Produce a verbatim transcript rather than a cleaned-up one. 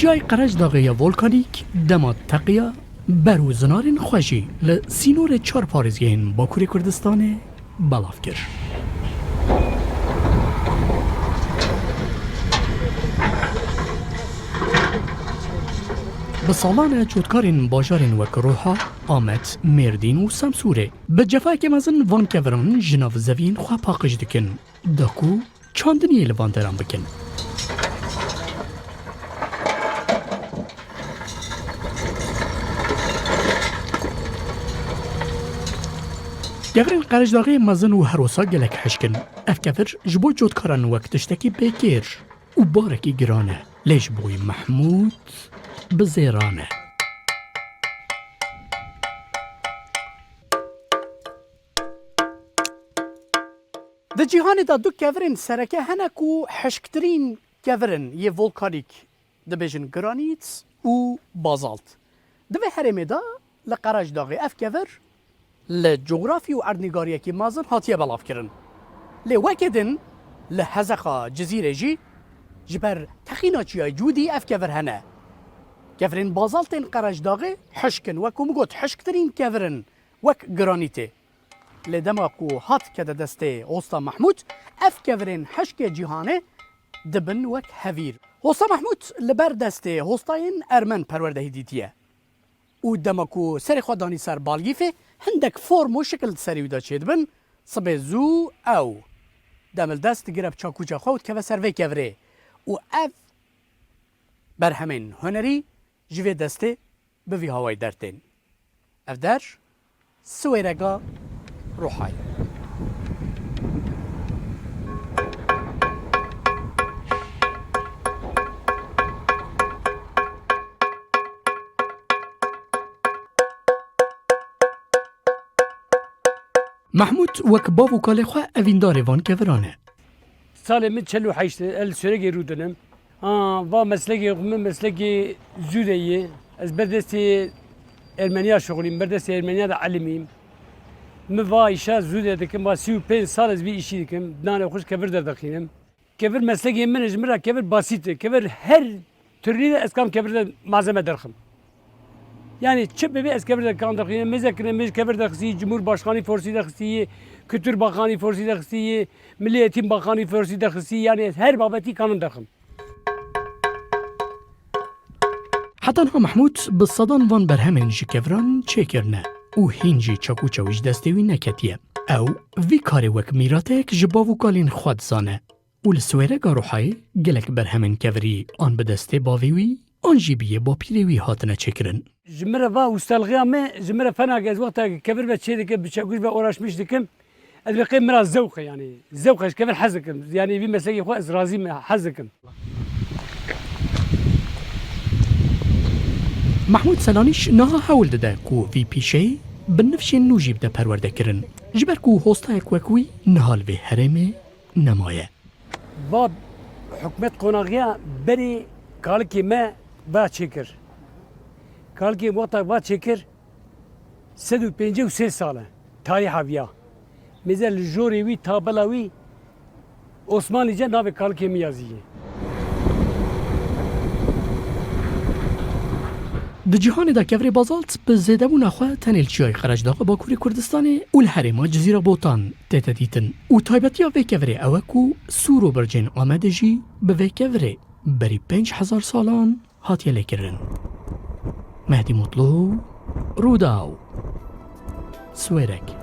Çiyayê Qerecdaxê ya volkanîk dema teqiya ber û zinarên xwe jî li sînorê çar parêzgehên Bakurê Kurdistanê belav kir. Bi salan e cotkarên bajarên wek Roha, Amed, Mêrdîn û Semsûrê bi cefayeke mezin van keviran ji nav zeviyên xwe paqij dikin, da ku çandiniyê li van deran bikin. Kevirên Qerecdaxê mezin û her wisa gelek hişk in. Ev kevir ji bo cotkaran wek tiştekî bêkêr û barekî giran e, lê ji bo wî Mehmûd bi zêran e. Di cîhanê de du kevirên sereke hene ku hişktirîn kevir in yê volkanîk, dibêjin granît û bazalt. Di vê herêmê de li Qerecdaxê ev kevir li cografî û erdnîgariyekî mezin hatiye belavkirin. Lê weke din li Hezexa Cizîrê jî ji ber texîna çiyayê Cûdî ev kevir hene. Kevirên bazaltên Qerecdaxê hişk in, wek ku min got, hişktirîn kevir in wek granîtê. Lê dema ku hat kete destê Hosta Mehmûd, ev kevirên hişkê cîhanê dibin wek hevîr. Hosta Mehmûd li ber destê hostayên ermen perwerdehî dîtiye. Û dema ku serê xwe danî ser balgîfê, hindek form û şikil di serê wî de çêdibin, sibê zû ew demildest digire bi çakûça xwe û dikeve ser vê kevirê. Û ev berhemên hunerî ji vê destê bi vî hawayî dertên. Ev der Siwêrega Ruhayê. Mehmûd wek bav û kalê xwe evîndarê van keviran e. Salê min çel û heşt e, ez li Sêwregê rûdinim. Ha, va meslekê xwe, min meslekê zûde ye. Ez ber destê Ermeniya şixulîm, ber destê Ermeniya de elimîm. Min va îşa zûde dikim, va sî û pênc sal ez vî îşî dikim. Dinanê xwe ji kevir derdixînim. Kevir meslekê min e, ji min re kevir basît e. Kevir her türlî de ez kam kevir de malzeme derxim. Yani çi bibe ez kevir de kam derxînim. Mêze kirin, mêj kevir de xistî, Cumhurbaşkanı Forsî de xistî, Kültür Bakanı Forsî de xistî, Milli Eğitim Bakanı Forsî de xistî. Yani ez her babetî kanim derxim. Heta niha Mehmûd bi sedan van berhemên ji keviran çêkirine û hîn jî çakûça wî ji destê wî neketiye. Ew vî karê wek mîratek ji bav û kalên xwe dizane. Û li Siwêrega Ruhayê gelek berhemên kevirî an bi destê bavê wî, an jî bi yê bapîrê wî hatine çêkirin. Ji min re va ustalxiya me, ji min re fena ke ez wexta kevir ve çê dikim, bi çekuş ve uğraşmış dikim, ez ve qê min ra zewq e, yani. Zewq e, ji kevir hez dikim. Yani vî meslekê xwe ez razî me, hez dikim. Mahmûd Selanîş niha hewl dide ku vî pîşeyê bi nifşên nû jî bide perwerdekirin. Ji ber ku hostayek wek wî niha li vê herêmê nemaye. Va hikûmet qonaxiya berê kalikê me va çêkir. Kalikê wexta va çêkir, sed û pêncî û sê sal e tarîha viya. Mêze li jorê wî, tabela wî, Osmanlîce navê kalikê min yazî ye. Di cîhanê de kevirê bazalt bi zêdebûna xwe tenê li çiyayê Qerecdaxê Bakurê Kurdistanê û li herêma Cizîra Botan tête dîtin û taybetiya vê kevirê ew e ku sûr û bircên Amedê jî bi vê kevirê berî pênc hezar salan hatiye lêkirin. Mehdî Mutlu, Rûdaw, Swêrek.